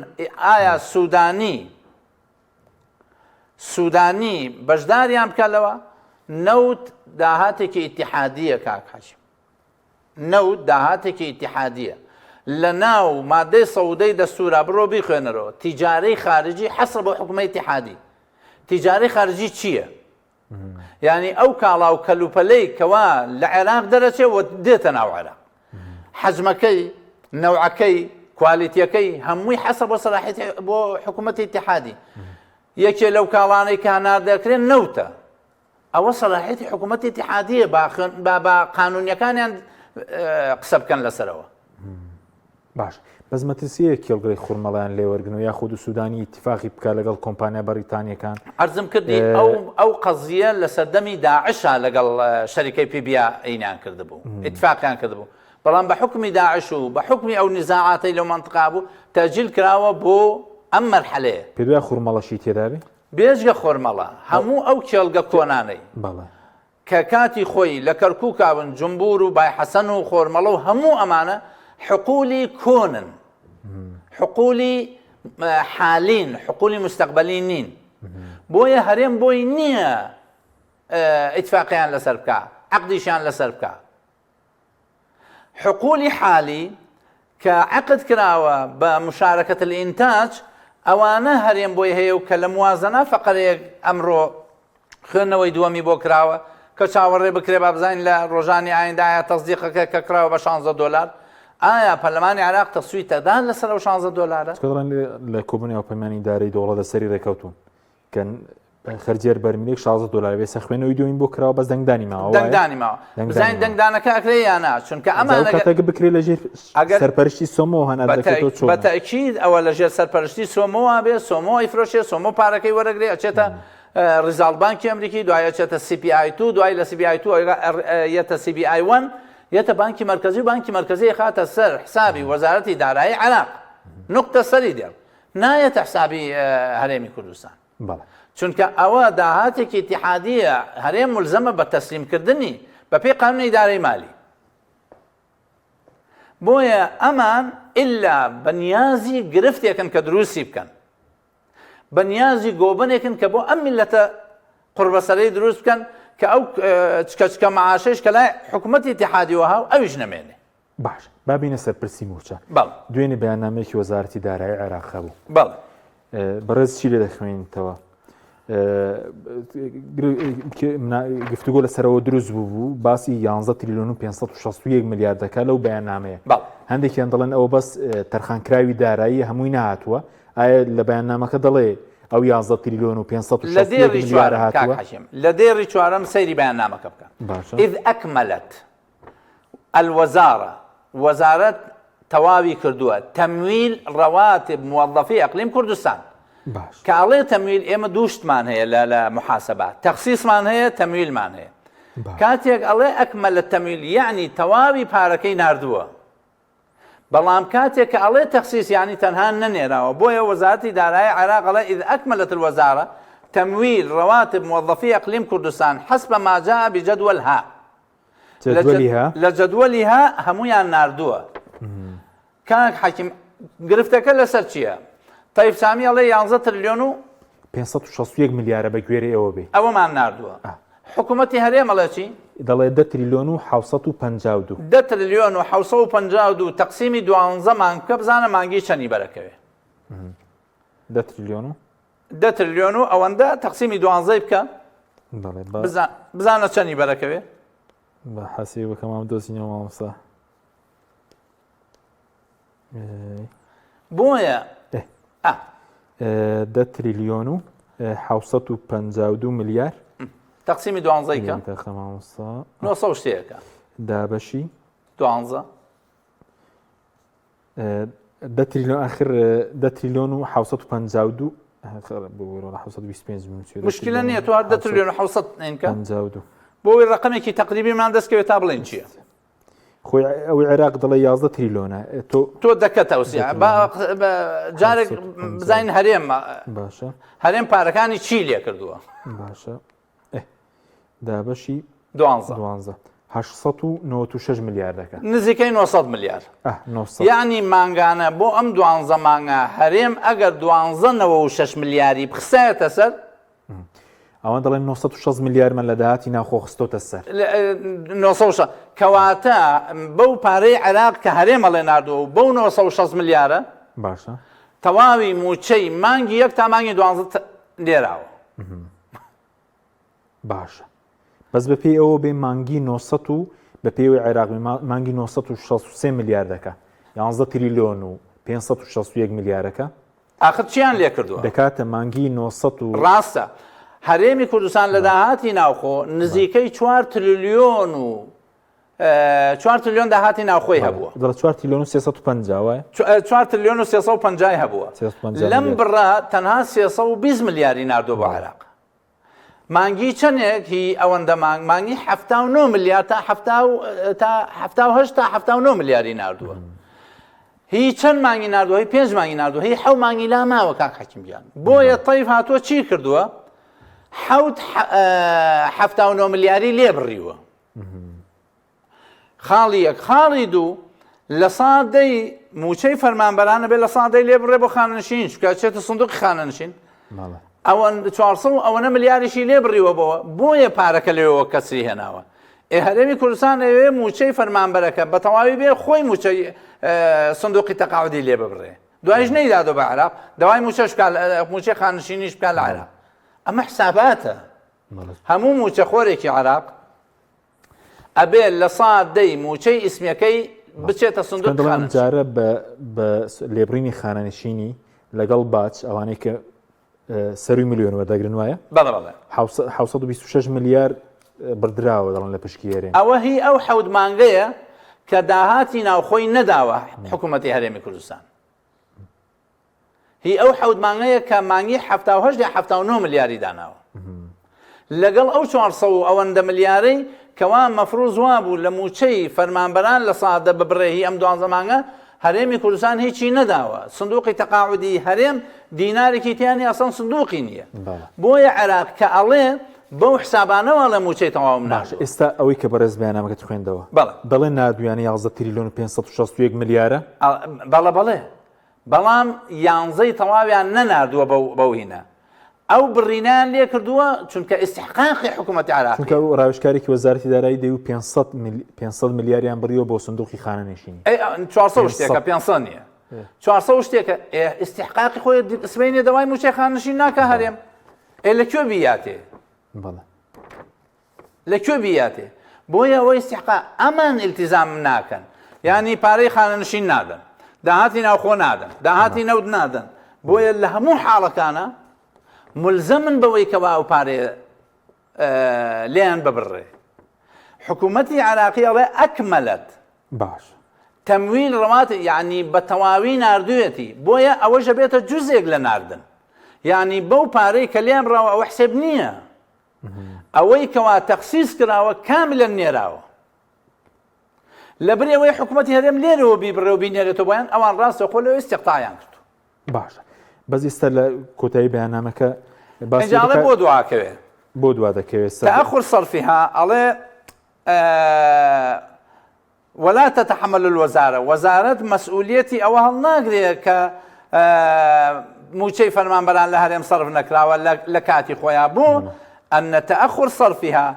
ئایا سوودانی سوودانی بەشداریان بکە لەوە نەوت داهاتێکی ئیتیحادیە کاک حەشم نەوت داهاتێکی ئیتیحادیە لە ناو مادەی سەودەی دەستورا بڕۆ بیخوێنەرەوە تیجارەی خارجی حەسرە بۆ حکومە ئیتیحادی تیجارەی خارجی چییە؟ یعنی ئەو کاڵا و کەلوپەلەی کەوا لە عێراق دەرەچێ و دێتە ناو عێراق حەجمەکەی نەوعەکەی. quality ەکەی هەمووی حەسە بۆ سەلاحیەتی بۆ حکوومەتی ئیتیحادی. یەکێ لەو کاڵانەی کە هەناردەکرێن نەوتە. ئەوە سەلاحیەتی حکوومەتی ئیتیحادیە با با با قانونیەکانیان قسە بکەن لەسەرەوە. باش بەس مەترسیەیە کێڵگەی خورمەڵیان لێوەرگن و یاخود سوودانی ئیتیفاقی بکا لەگەڵ کۆمپانیا بەریتانیەکان عەرزم کردی ئەو ئەو قەزیە لە سەردەمی داعشا لەگەڵ شەریکەی پیبیا ئینیان کردبوو ئیتفاقیان کردبوو بەڵام بە حوکمی داعش و بە حوکمی ئەو نیزاعاتەی لەو مەنتقا بوو تەجیل کراوە بۆ ئەم مەرحەلەیە. پێت وایە خورمەڵەشی تێدا بێ؟ بێجگە خۆرمەڵە هەموو ئەو کێڵگە کۆنانەی بەڵێ. کە کاتی خۆی لە کەرکوکا بن جمبور و بای حەسەن و خۆرمەڵە و هەموو ئەمانە حقولی کۆنن حقولی حالین حقولی مستقبلی نین بۆیە هەرێم بۆی نییە ئیتفاقیان لەسەر بکە عقدیشیان لەسەر بکە حقولی حالی کە عەقد کراوە بە مشارکە الانتاج ئەوانە هەرێم بۆی هەیە و کە لە موازنە فەقەرەیەک ئەمڕۆ خوێندنەوەی دووەمی بۆ کراوە کە چاوەڕێ بکرێ با بزانین لە ڕۆژانی ئایندە ئایا تەسدیقەکە کە کراوە بە 16 دۆلار ئایا پەرلەمانی عێراق تەسویت دەدات لەسەر ئەو 16 دۆلارە؟ چونکە دەڵێن لە کۆبوونەوە هاوپەیمانی ئیدارەی دەوڵەت لەسەری ڕێکەوتوون کە خەرجیەر بەرمیلێک 16 دلار بێ سەخوێنەوەی دووین بۆ کراوە بەس دەنگدانی ماوە دەنگدانی ماوە بزانین دەنگدانەکە ئەکرێ یا نا چونکە ئەمە کاتێک بکرێ لە ژێر ئەگەر سەرپەرشتی سۆمۆ هەناردەکرێتەوە چۆن بە تەئکید ئەوە لە ژێر سەرپەرشتی سۆمۆوە بێ سۆمۆ ئەیفرۆشێ سۆمۆ پارەکەی وەرەگرێ ئەچێتە ڕیزاڵ بانکی ئەمریکی دوای ئەچێتە CPI 2 دوای لە CPI 2 یەتە CPI 1 یەتە بانکی مەرکەزی و بانکی مەرکەزی خاتە سەر حسابی وەزارەتی دارایی عێراق نقطە سەری دێڵ نایەتە حسابی هەرێمی کوردستان بەڵێ. چونکە ئەوە داهاتێکی ئیتیحادییە هەرێم مولزەمە بە تەسلیمکردنی بەپێی قانونی ئیدارەی مالی. بۆیە ئەمان ئیلا بە نیازی گرفتێکن کە دروستی بکەن. بە نیازی گۆبەنێکن کە بۆ ئەم میللەتە قوڕبەسەرەی دروست بکەن کە ئەو چکە چکە معاشەیش کە لای حکوومەتی ئیتیحادیوە هاو ئەویش نەمێنێ. باش با بینە سەر پرسی مووچە. بەڵێ. دوێنێ بەیاننامەیەکی وەزارەتی دارایی عێراق هەبوو. بەڵێ. بەڕێز چی لێ دەخوێنیتەوە؟ گفتوگۆ لەسەرەوە دروست بوو بوو باسی 11 تریلیۆن و 561 ملیار دەکات لەو بەیاننامەیە. بەڵێ. هەندێکیان دەڵێن ئەوە بەس تەرخانکراوی دارایی هەمووی نەهاتووە. ئایا لە بەیاننامەکە دەڵێ ئەو 11 تریلیۆن و 561 ملیارە هاتووە؟ لە دێڕی چوارەم سەیری بەیاننامەکە بکە. باشە. إذ أكملت الوزارە، وەزارەت تەواوی کردووە، تمویل رواتب موظفی اقلیم کوردستان. باش. کە ئەڵێ تمویل ئێمە دوو شتمان هەیە لە لە محاسبە، تەخسیسمان هەیە، تمویلمان هەیە. باش. کاتێک ئەڵێ اکمل التمویل یەعنی تەواوی پارەکەی ناردووە. بەڵام کاتێک کە ئەڵێ تەخسیس یەعنی تەنها نەنێراوە. بۆیە وەزارەتی دارایی عێراق ئەڵێ اذ اکملت الوزارە تمویل رواتب موظفی اقلیم کوردستان حسب ما جاء بجدول ها. جەدوەلی ها؟ لە جەدوەلی ها هەموویان ناردووە. کاک حەکیم گرفتەکە لەسەر چییە؟ تەیف سامی ئەڵێ یانزە ترلیۆن و 561 ملیارە بە گوێرەی ئەوە بێ. ئەوەمان ناردووە. حکوومەتی هەرێم ئەڵێ چی؟ دەڵێ دە تریلیۆن و 752. دە ترلیۆن و 752 تەقسیمی دوانزە مانگ بکە بزانە مانگی چەنی بەرەکەوێ. دە تریلیۆن و دە ترلیۆن و ئەوەندە تەقسیمی دوانزەی بکە بەڵێ بە بزانە چەنی بەرەکەوێ بە حەسی بکەم ئەم دۆزینەوە مامۆستا بۆیە دە تریلیۆن و 752 ملیار تەقسیمی دوانزەی کە دەخە مامۆستا 900 شتێکە دابەشی دوانزە دە تریلیۆن ئاخر دە تریلیۆن و 752 بۆ 725 مشکلە نییە تۆ هەر دە تریلیۆن و 700 نینکە 52 بۆی ڕقمێکی تقریبیمان دەستکەوێت تا بڵێن چییە خۆی ئەوەی عێراق دەڵێ 11 تریلیۆنە تۆ تۆ دەکە تەوسیا جارێک بزانین هەرێم باشە هەرێم پارەکانی چی لێ کردووە باشە دابەشی دوانزە دوانزە 896 ملیار دەکات نزیکەی 900 ملیار ئه 900 یعنی مانگانە بۆ ئەم دوانزە مانگە هەرێم ئەگەر دوانزە نەوە و شەش ملیاری بخسایەتە سەر ئەوان دەڵێن 960 ملیارمان لە داهاتی ناوخۆ خستۆتە سەر 960 کەواتە بەو پارەی عێراق کە هەرێم ئەڵێ ناردووە و بەو 960 ملیارە باشە تەواوی مووچەی مانگی یەک تا مانگی دوانزە نێراوە باشە بەس بە پێی ئەوە بێ مانگی 900 و بە پێوەی عێراق مانگی 963 ملیار دەکا 11 تریلیۆن و 561 ملیارەکە. ئاخر چیان لێ کردووە؟ دەکاتە مانگی 900 و. ڕاستە. هەرێمی کوردستان لە داهاتی ناوخۆ نزیکەی چوار ترلیۆن و چوار ترلیۆن داهاتی ناوخۆی هەبووە. دەڵێ چوار ترلیۆن و 350 وایە؟ چوار ترلیۆن و 350 هەبووە. لەم بڕە تەنها 320 ملیاری ناردووە بۆ عێراق. مانگی چەنێک هی ئەوەندە مانگ مانگی 79 ملیار تا تا 78 تا 79 ملیاری ناردووە هی چەند مانگی ناردووە هی پێنج مانگی ناردووە هی حەو مانگی لا ماوە کاک حەکیم گیان بۆیە تەیف هاتووە چی کردووە حەوت 79 ملیاری لێ بڕیوە خاڵی یەک خاڵی دوو لە سادەی موچەی فەرمانبەرانە بێ لە سادەی لێ بڕێ بۆ خانەنشین چونکە چێتە سندوقی خانەنشین ئەوەن 400 ئەوەنە ملیاریشی لێ بڕیوە بۆ بۆیە پارەکە لەوێەوە کەسری هێناوە ئێ هەرێمی کوردستان ئەوێ موچەی فەرمانبەرەکە بە تەواوی بێ خۆی موچەی سندوقی تەقاعدی لێ ببڕێ دوایش نەیدادۆ بە عێراق داوای موچەش بکات موچەی خانشینیش بکات لە عێراق ئەمە حساباتە هەموو موچەخۆرێکی عێراق ئەبێ لە سا دەی مووچەی ئیسمیەکەی بچێتە سندوق دڵم ئەم جارە بە لێبڕینی خانەنشینی لەگەڵ باج ئەوانەی کە سەروی ملیۆن وەردەگرن وایە بەڵێ بەڵێ 726 ملیار بردراوە دەڵێن لە پشکی هەرێم ئەوە هی ئەو حەوت مانگەیە کە داهاتی ناوخۆی نەداوە حکوومەتی هەرێمی کوردستان هی ئەو حەوت مانگەیە کە مانگی 78 یا 79 ملیاری داناوە لەگەڵ ئەو 400 و ئەوەندە ملیارەی کەوا مەفروز وابوو لە مووچەی فەرمانبەران لە سادە ببڕێ هی ئەم دوانزە مانگە هەرێمی کوردستان هیچی نەداوە سندوقی تەقاعودی هەرێم دینارێکی تیانی ئەسڵەن سندوقی نییە بۆیە عێراق کە ئەڵێ بەو حسابانەوە ئەڵێ مووچەی تەواوم باش ئێستا ئەوەی کە بەڕێز بەیاننامەکەت خوێندەوە بەڵێ دەڵێ ناردویانە 11 تریلیۆن و 561 ملیارە بەڵێ بەڵێ بەڵام یانزەی تەواویان نەناردووە بەو بەو هینە ئەو بڕینەیان لێ کردووە چونکە ئیستحقاقی حکوومەتی عێراقی چونکە ئەو ڕاوێژکارێکی وەزارەتی دارایی دەیوت 500 مل... 500 ملیاریان بڕیوە بۆ سندوقی خانەنشینی ئەی 400 شتێکە 500 نییە 400 شتێکە ئیستحقاقی خۆی سبەینێ دەوای مووچەی خانەنشین ناکە هەرێم ئێ لە کوێ بیاتێ بەڵێ لە کوێ بیاتێ بۆیە ئەوە ئیستحقاق ئەمان ئیلتیزام ناکەن یعنی پارەی خانەنشین نادەن داهاتی ناوخۆ نادەن داهاتی نەوت نادەن بۆیە لە هەموو حاڵەکانە ملزەمن بەوەی کەوا ئەو پارەیە لێیان ببڕێ حکوومەتی عراقی ئەڵێ ئەکمەلت باش تەمویل ڕەوات یعنی بە تەواوی ناردوێتی بۆیە ئەوەش ئەبێتە جوزێک لە ناردن یعنی بەو پارەی کە لێیان بڕاوە ئەوە حسێب نییە ئەوەی کەوا تەخسیس کراوە کاملا نێراوە لەبری ئەوەی حکوومەتی هەرێم لێرەوە بیبڕێ و بینێرێتەوە بۆیان ئەوان ڕاستەوخۆ لەوێ استقطاعیان کردو باشە بەس ئێستا لە کۆتایی بەیاننامەکە باسی ئینجا ئەڵێ بۆ دواکەوێ بۆ دوا دەکەوێت تأخر صرفها ئەڵێ ولا تتحمل الوزارە، وەزارەت مەسئولیەتی ئەوە هەڵناگرێ کە مووچەی فەرمانبەران لە هەرێم سەرف نەکراوە لە کاتی خۆیان بۆ أن تأخر صرفها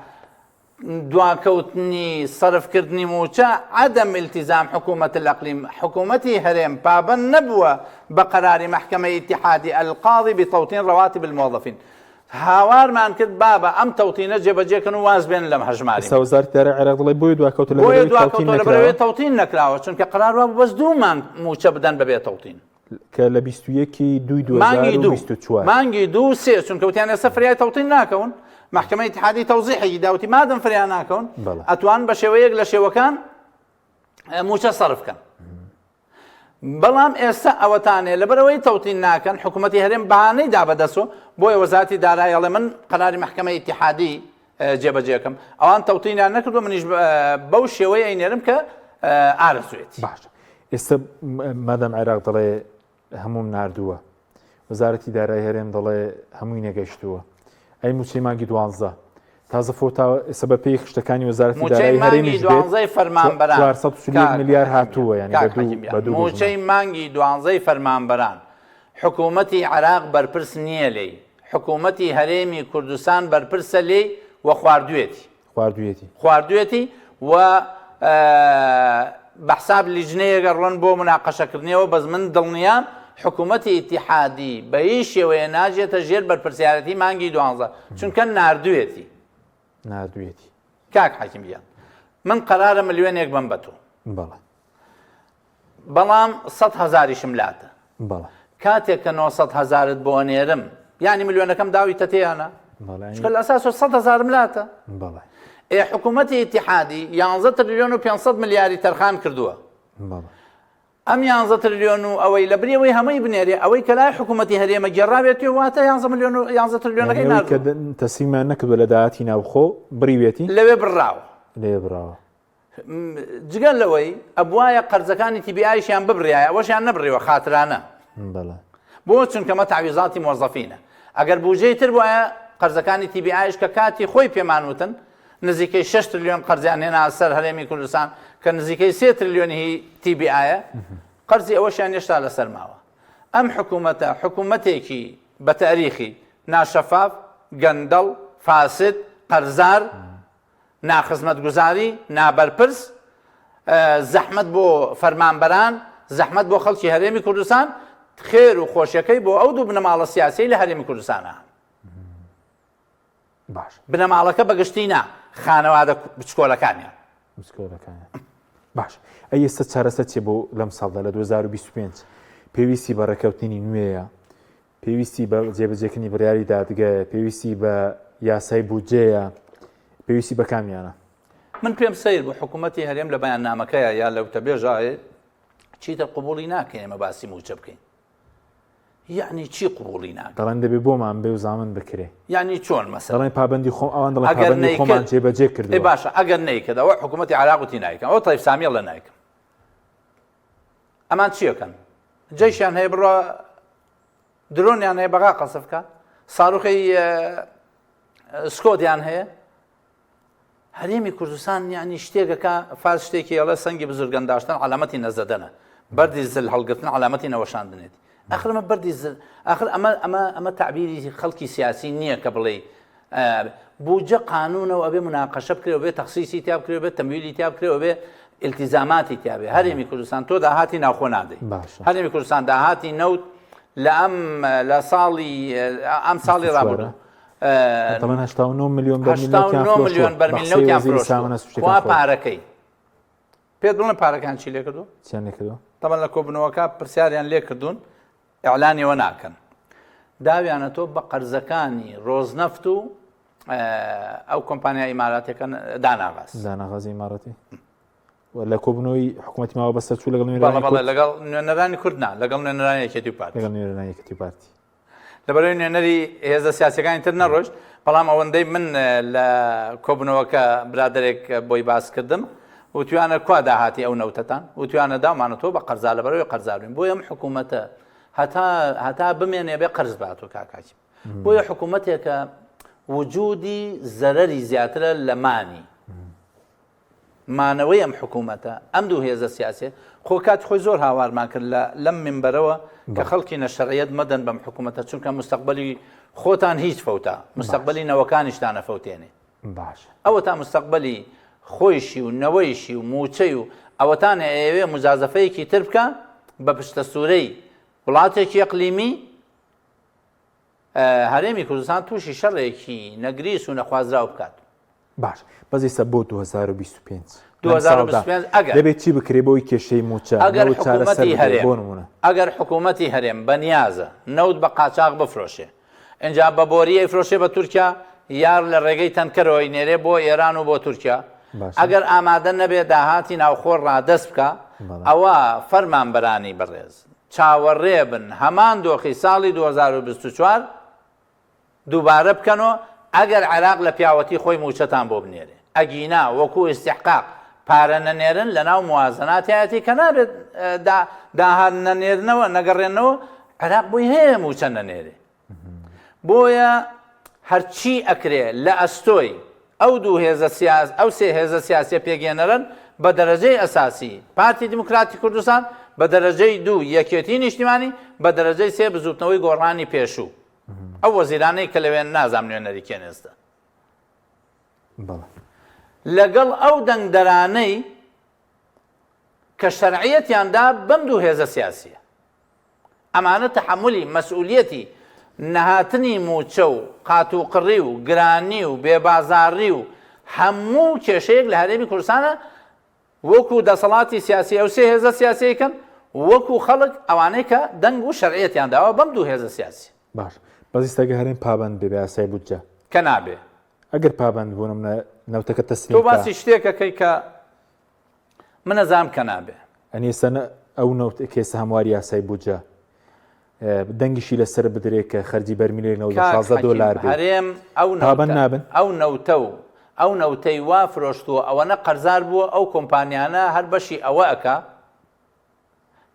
دواکەوتنی سەرفکردنی مووچە عدم التزام حکومة الإقليم حکوومەتی هەرێم پابەند نەبووە بە قەراری مەحکەمەی ئیتیحادی القاضی بتوطين رواتب الموظفين هاوارمان کرد بابە ئەم تەوتینە جێبەجێ کەن و واز بێنن لەم هەژماری ئێستا وەزارەتی دارایی عێراق دەڵێ بۆیە دواکەوتوە لە بۆیە بەرەوەی تەوتین دواکەوتوە لە بەرەوەی نەکراوە تەوتین نەکراوە چونکە قەرار وابوو بەس دوو مانگ مووچە بدەن بەبێ تەوتین کە لە 21 دووی مانگی دوو 2024 مانگی دوو سێ چونکە وتیان ئێستا فریای تەوتین ناکەون مەحکەمەی ئیتحادی تەوزیحێکی داوتی مادەم فریا ناکەون بەڵێ. ئەتوان بە شێوەیەک لە شێوەکان مووچە سەرف کەن بەڵام ئێستا ئەوەتانێ لەبەرئەوەی تەوتین ناکەن حکوومەتی هەرێم بەهانەی دا بەدەست و بۆیە وەزارەتی دارایی ئەڵێ من قەراری مەحکەمەی ئیتیحادی جێبەجێکەم ئەوان تەوتینیان نەکردو منیش بەو شێوەی ئەینێرم کە ئارەزوێتی باشە ئێستا مادام عێراق دەڵێ هەمووم ناردووە وەزارەتی دارای هەرێم دەڵێ هەمووی نەگەشتووە ئەی موچەی مانگی دوانزە تازە فۆتا ئێستا بە پێی خشتەکانی وەزارەتی دارایی هەرێمیش بێت دوانزەی فەرمانبەران 441 ملیار هاتووە یانی کاک حەکیم بە دوو موچەی مانگی دوانزەی فەرمانبەران حکوومەتی عێراق بەرپرس نییە لێی حکوومەتی هەرێمی کوردستان بەرپرسە لێی و خواردوێتی خواردوێتی خواردوێتی و بە حساب لیژنەیەک ئەڕۆن بۆ مناقەشەکردنیەوە بەس من دڵنیام حکوومەتی ئیتیحادی بە هیچ شێوەیە ناجێتە ژێر بەرپرسیارەتی مانگی دوانزە چونکە ناردوێتی ناردوێتی کاک حەکیم گیان من قەرارە ملیۆنێک بەم بە تۆ بەڵێ. بەڵام سەد هەزاریشم لاتە. بەڵێ. کاتێک کە 900 هەزارت بۆ ئەنێرم یانی ملیۆنەکەم داویتە تێیانە؟ بەڵێ. چونکە لە ئەساسەوە 100 هەزارم لاتە. بەڵێ. ئێ حکوومەتی ئیتیحادی 11 ترلیۆن و 500 ملیاری تەرخان کردووە. بەڵێ. ئەم یانزە ترلیۆن و ئەوەی لە بری ئەوەی هەمووی بنێرێ ئەوەی کە لای حکوومەتی هەرێمە گێڕاوێتی واتە یانزە ملیۆن و یانزە ترلیۆنەکەی یانی ئەوەی کە ناردووە. تەسلیمیان نەکردووە لە داهاتی ناوخۆ بڕیوێتی؟ لەوێ بڕاوە. لەوێ بڕاوە. جگە لەوەی ئەبوایە قەرزەکانی تی بی ئایشیان ببڕایە ئەوەشیان نەبڕیوە خاترانە. بەڵێ. بۆ چونکە مە تەعویزاتی مۆزەفینە. ئەگەر بوجەی تر بوایە قەرزەکانی تی بی ئایش کە کاتی خۆی پێمان وتن نزیکەی شەش ترلیۆن قەرزیان هێنا سەر هەرێمی کوردستان کە نزیکەی سێ ترلیۆن هی تی بی ئایە قەرزی ئەوەشیان هێشتا لەسەر ماوە. ئەم حکوومەتە حکوومەتێکی بە تاریخی ناشەفاف، گەندەڵ، فاسد، قەرزار، ناخزمەتگوزاری، نابەرپرس، زەحمەت بۆ فەرمانبەران، زەحمەت بۆ خەڵکی هەرێمی کوردستان، خێر و خۆشیەکەی بۆ ئەو دوو بنەماڵە سیاسیەی لە هەرێمی کوردستانە هەن. باش. بنەماڵەکە بەگشتی نا، خانەوادە بچکۆلەکانیان. بچکۆلەکانیان. باش. ئەی ئێستا چارەسەر چیە بۆ لەم ساڵدا لە 2025؟ پێویستی بە ڕێککەوتنی نوێیە؟ پێویستی بە جێبەجێکردنی بڕیاری دادگایە، پێویستی بە یاسای بودجەیە، پێویستی بە کامیانە؟ من پێم سەیر بوو حکوومەتی هەرێم لە بەیاننامەکەیا یا لە وتەبێژا چیتر قبوڵی ناکەین ئێمە باسی مووچە بکەین. یعنی چی قبوڵی ناکەن؟ دەڵێن دەبێ بۆمان بێ و زامن بکرێ. یعنی چۆن مەسەلەن؟ دەڵێن پابەندی خۆم ئەوان دەڵێن ئەگەر پابەندی خۆمان نەیکرد جێبەجێ ئێ کردووە. باشە ئەگەر نەیکرد ئەوە حکوومەتی عێراق وتی نایکەم ئەوە تەیف سامی ئەڵێ نایکەم. ئەمان چیەکەن؟ جەیشیان هەیە بڕوا درۆنیان هەیە بەغا قەسف کە ساروخی سکۆدیان هەیە هەرێمی کوردستان یعنی شتێکەکە فاز شتێکی ئەڵێ سەنگی بزرگەنداشتن علامەتی نەزەدەنە بەردی زل هەڵگرتن علامەتی نەوەشاندنێتی ئەخر ئەمە بەردی زل ئەخر ئەمە ئەمە ئەمە تعبیری خەڵکی سیاسی نییە کە بڵێ بودجە قانونە و ئەبێ مناقەشە بکرێ و بێ تەخسیسی تیا بکرێ و بێ تەمویلی تیا بکرێ و بێ التزاماتی تیا بێ هەرێمی کوردستان تۆ داهاتی ناوخۆ نادەی باشە. هەرێمی کوردستان داهاتی نەوت لە ئەم لە ساڵی ئەم ساڵی ڕابردوو دەڵێن 89 ملیۆن بەرمیل نەوتیان 89 فرۆشتووە. ملیۆن بە بەرمیل قسەی نەوتیان وەزیری فرۆشتووە سامانە سروشتیەکان کوا خۆی. پارەکەی پێت بڵێن پارەکان چی لێکردووە چیان لێکردووە؟ تەبەن لە کۆبوونەوەکە پرسیاریان لێکردوون ئیعلانی ئەوە ناکەن داویانەتۆ بە قەرزەکانی ڕۆزنەفت و ئەو کۆمپانیا ئیماراتەکە داناغاز داناغازی ئیماراتی لە کۆبنەوەی حکوومەتی ماوە بەسەر چوو لەگەڵ نوێنەرانی کورد لەگەڵ نوێنەرانی کورد نا لەگەڵ نوێنەرانی یەکێتی و پارتی لەگەڵ نوێنەرانی یەکێتی و پارتی لەبەرەوەی نوێنەری هێزە سیاسەکانی تر نەڕۆشت بەڵام ئەوەندەی من لە کۆبنەوەکە برادێک بۆی باس کردم وتویانە کوا داهاتی ئەو نەوتەتان وتویانە داومانەتەوە بە قەرزار لەبەرەوەی قەرزارین بۆیە ئەم حکوومەتە هەتا هەتا بمێنێ بێ قەرز باتۆ کاکاکی بۆیە حکوومەتێکە وجودی زەرەری زیاترە لە مانی مانەوەی ئەم حکوومەتە ئەم دوو هێزە سیاسێ خۆ کات خۆی زۆر هاوارمان کرد لە لەم منبەرەوە کە خەڵکی نەشەرعیەت مەدەن بەم حکوومەتە چونکە مستەقبلی خۆتان هیچ فەوتا مستەقبلی نەوەکانیشتانە فەوتێنێ باشە. ئەوەتا مستەقبەلی خۆیشی و نەوەیشی و مووچەی و ئەوەتانێ ئەیەوێ موجازەفەیەکی تر بکا بە پشتەسوورەی وڵاتێکی ئەقلیمی، هەرێمی کوردستان تووشی شەڕێکی نەگریس و نەخوازراو بکات. باش بەس ئێستا بۆ 2025 2025 ئەگەر دەبێت چی بکرێ بۆی کێشەی مووچە ئەگەر نەوت چارەسەر حکوومەتی بکرێ هەرێم بۆ نموونە ئەگەر حکوومەتی هەرێم بەنیازە نەوت بە قاچاغ بفرۆشێ ئینجا بە بۆری ئەیفرۆشێ بە تورکیا یار لە ڕێگەی تەنکەرەوە ئەینێرێ بۆ ئێران و بۆ تورکیا باشە. ئەگەر ئامادە نەبێ داهاتی ناوخۆ ڕادەست بکا بەڵێ. ئەوە فەرمانبەرانی بەڕێز چاوەڕێ بن هەمان دۆخی ساڵی 2024 دووبارە بکەنەوە ئەگەر عێراق لە پیاوەتی خۆی مووچەتان بۆ بنێرێ ئەگینا وەکو ئیستیحقاق پارە نەنێرن لەناو موازناتیایەتی کە نابێت داهات نەنێرنەوە نەگەڕێنەوە عێراق بۆی هەیە مووچە نەنێرێ بۆیە هەرچی ئەکرێ لە ئەستۆی ئەو دوو هێزە سیاس ئەو سێ هێزە سیاسیە پێکهێنەرن بە دەرەجەی ئەساسی پارتی دیموکراتی کوردستان بە دەرەجەی دوو یەکێتی نیشتیمانی بە دەرەجەی سێ بزوتنەوەی گۆڕانی پێشوو ئەو وەزیرانەی کە لەوێن نازام نوێنەری کێن ئێستا لەگەڵ ئەو دەنگدەرانەی کە شەرعیەتیان دا بەم دوو هێزە سیاسیە ئەمانە تەحەمولی مەسئولیەتی نەهاتنی مووچە و قاتوقڕی و گرانی و بێبازاڕی و هەموو کێشەیەک لە هەرێمی کوردستانە وەکو دەسەڵاتی سیاسی ئەو سێ هێزە سیاسیەی کەن. وەکو خەڵک ئەوانەی کە دەنگ و شەرعیەتیان داوە بەم دوو هێزە سیاسی. باش بەس ئیستا گەر هەرێم پابەند بێ بە یاسای بودجە. کە نابێ. ئەگەر پابەند بوو نمونە نەوتەکە تەسلیم تۆ کا. باسی شتێک ئەکەی کە من ئەزانم کە نابێ. ئەنی ئێستا نە ئەو نەوت کە ئێستا هەمواری یاسای بودجە دەنگیشی لەسەر بدرێ کە خەرجی بەرمیلێک نەوت کاک 16 حەکیم دۆلار بێ هەرێم ئەو پابەند نەوتە نابن؟ ئەو نەوتە و ئەو نەوتەی وا فرۆشتووە ئەوەنە قەرزار بووە ئەو کۆمپانیانە هەر بەشی ئەوە ئەکا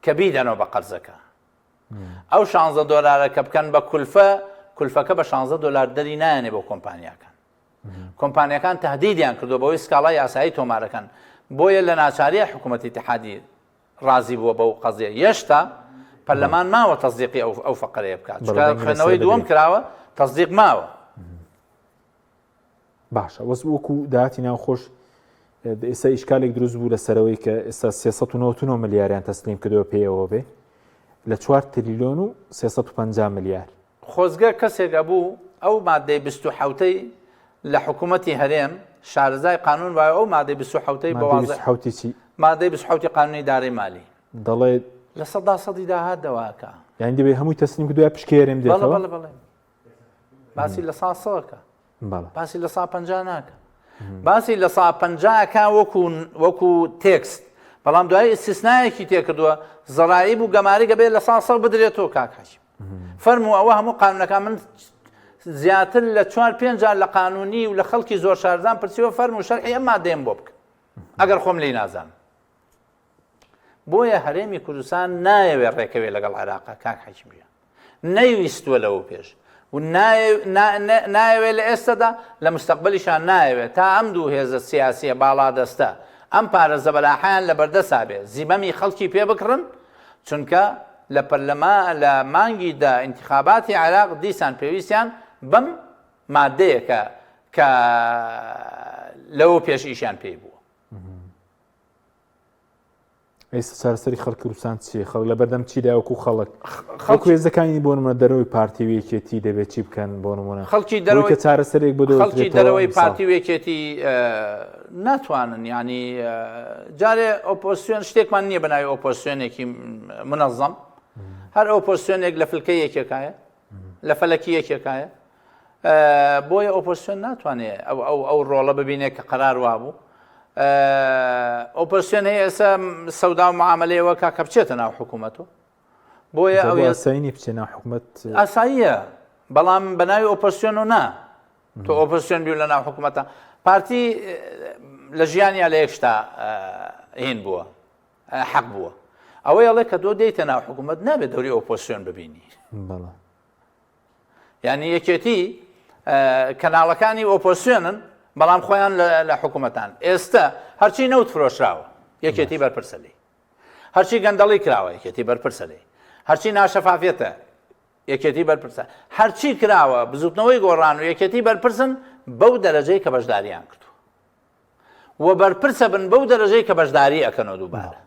کە بیدەنەوە بە قەرزەکە ئەو شانزە دۆلارە کە بکەن بە کولفە کولفەکە بە شانزە دۆلار دەری نایەنێ بۆ کۆمپانیاکان کۆمپانیەکان تهدیدیان کردو بەوەی سکاڵای یاسایی تۆمارەکەن بۆیە لە ناچاریە حکوومەتی اتحادی ڕازی بووە بەو قەزیە یەشتا پەرلەمان ماوە تەزدیقی ئەو ئەو فقرەیە بکات چونکە خوێندنەوەی دووەم کراوە تەزدیق ماوە. باشە وەس وەکو داهاتی ناوخۆش ئێستا ئیشکالێک دروست بوو لەسەرەوەی کە ئێستا 399 ملیاریان تەسلیم کردەوە پێیەوە بێ لە 4 تریلیۆن و 350 ملیار. خۆزگە کەسێک ئەبوو ئەو مادەی 27ەی لە حکوومەتی هەرێم شارەزای قانون وایە ئەو مادەی 27ەی بە مادەی 27 چی؟ مادەی 27 قانونی دارەی مالی دەڵێ 100% داهات دەواکە یانی دەبێ هەمووی تەسلیم کردوە پشکی هەرێم دێتەوە؟ بەڵێ بەڵێ بەڵێ باسی لە سا سەکە باسی لە سا پ ناکە باسی لە سا پەنجاکە وەکو وەکو تێکست بەڵام دوای ئیسیسنایەکی تێکردووە زەڕایی بوو گەماری گەبێت لە سا سە بدرێتەوە کاکاش فەرموو ئەوە هەموو قانونەکان من زیاتر لە چوار پێنج جار لە قانونی و لە خەڵکی زۆر شارزان پرسیوە فەرموو شەرحی ئەم مادەیەم بۆ بکە ئەگەر خۆم لی نازانم بۆیە هەرێمی کوردستان نایەوێ ڕێکەوێ لەگەڵ عێراقا کاک حەکیم گیان نەیویستووە لەوە پێش و نایەوێت لە ئێستادا لە مستەقبلیشان نایەوێت تا ئەم دوو هێزە سیاسیە باڵادەستە ئەم پارە زەبەلاحیان لە بەردەسا بێ زیمەمی خەڵکی پێ بکڕن چونکە لە پەرلەما لە مانگی دە ئینتخاباتی عێراق دیسان پێویستیان بەم مادەیە کە کە لەوە پێش ئیشیان پێی بووە. ئێستا چارەسەری خەڵکی کوردستان چییە خەڵک لە بەردەم چیدا وەکو خەڵک خەڵک هێزەکانی بۆ نمونە دەرەوەی پارتی و یەکێتی دەبێت چی بکەن بۆ نمونە خەڵکی دەرەوەی کە چارەسەرێک بۆ خەڵکی دەرەوەی پارتی و یەکێتی ناتوانن ینی جارێ ئۆپۆسیۆن شتێکمان نییە بەناوی ئۆپۆسیۆنێکی منەظەم هەر ئۆپۆسیۆنێک لە فلکە یەکێکایە لە فەلەکی یەکێکایە بۆیە ئۆپۆسیۆن ناتوانێت ئەو ئەو ئەو ڕۆڵە ببینێت کە قەرار وابوو ئۆپۆسیۆن هەیە ئێستا سەودا و معاملەیەوە کا کە بچێتە ناو حکوومەت و بۆیە ئەو ئاسایی بچێ ناو حکوومەت ئاساییە بەڵام بە ناوی ئۆپۆسیۆن و نا تۆ ئۆپۆسیۆن بی لە ناو حکوومەتە پارتی لە ژیانیا لە یەکشتا هین بووە حەق بووە ئەوەی ئەڵێ کە تۆ دێیتە ناو حکوومەت نابێت دەوری ئۆپۆسیۆن ببینی یعنی یەکێتی کەناڵەکانی ئۆپۆسیۆنن بەڵام خۆیان لە حکوومەتان ئێستا هەرچی نەوت فرۆشراوە یەکێتی بەرپرسە لێی هەرچی گەندەڵی کراوە یەکێتی بەرپرسە لێی هەرچی ناشەفافیەتە یەکێتی بەرپرسە هەرچی کراوە بزوتنەوەی گۆڕان و یەکێتی بەرپرسن بەو دەرەجەی کە بەشداریان کردو و بەرپرسە بن بەو دەرەجەی کە بەشداری ئەکەنەوە دووبارە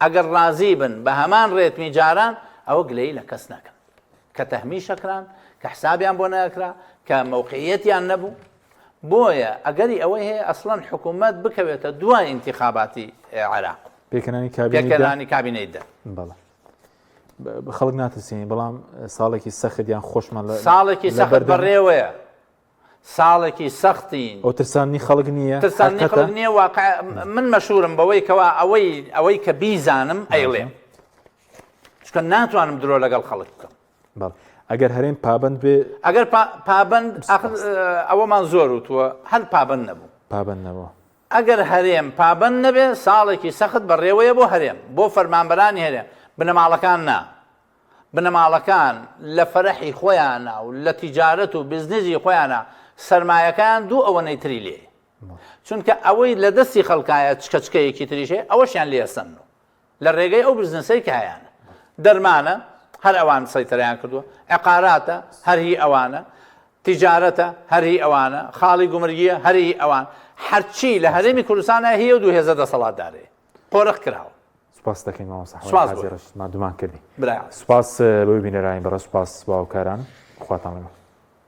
ئەگەر ڕازی بن بە هەمان ڕێتمی جاران ئەوە گلەیی لە کەس نەکەن کە تەهمیشە کران کە حسابیان بۆ نەکرا کە مەوقعیەتیان نەبوو بۆیە ئەگەری ئەوەی هەیە ئەسڵەن حکوومەت بکەوێتە دوای ئینتیخاباتی عێراق پێکهێنانی کابینەی کابینەی دە بەڵێ خەڵک ناترسێنی بەڵام ساڵێکی سەخت یان خۆشمان لە ساڵێکی سەخت بەڕێوەیە ساڵێکی سەختین. ئەو ترساندنی خەڵک نییە؟ ترساندنی خەڵک نییە واقع من مەشورم بەوەی کەوا ئەوەی ئەوەی کە بیزانم ئەیڵێم چونکە ناتوانم درۆ لەگەڵ خەڵک بکەم. بەڵێ ئەگەر هەرێم پابەند بێ ئەگەر پابەند ئاخر ئەوەمان زۆر وتووە هەر پابەند نەبوو. پابەند نەبوو. ئەگەر هەرێم پابەند نەبێ ساڵێکی سەخت بەڕێوەیە بۆ هەرێم بۆ فەرمانبەرانی هەرێم بنەماڵەکان نا. بنەماڵەکان لە فەرحی خۆیانا و لە تیجارەت و بزنزی خۆیانا سەرمایەکەیان دوو ئەوەنەی تری لێیە چونکە ئەوەی لە دەستی خەڵکایە چکە چکەیەکی تریش هەیە ئەوەشیان لێ ئەسەنن و لە ڕێگەی ئەو بزنسەی کە هەیانە دەرمانە هەر ئەوان سەیتەرەیان کردووە عقاراتە هەر هی ئەوانە تیجارەتە هەر هی ئەوانە خاڵی گومرگیە هەر هی ئەوان هەرچی لە هەرێمی کوردستانە هی ئەو دوو هێزە دەسەڵاتدارەیە قۆرخ کراوە. سوپاس دەکەین مامۆستا حەمەد حاجی ڕەشید ماندوومان کردی. سوپاس بۆ بینەرانی بەڕێز سوپاس بۆ هاوکاران خواتان لەگەڵ.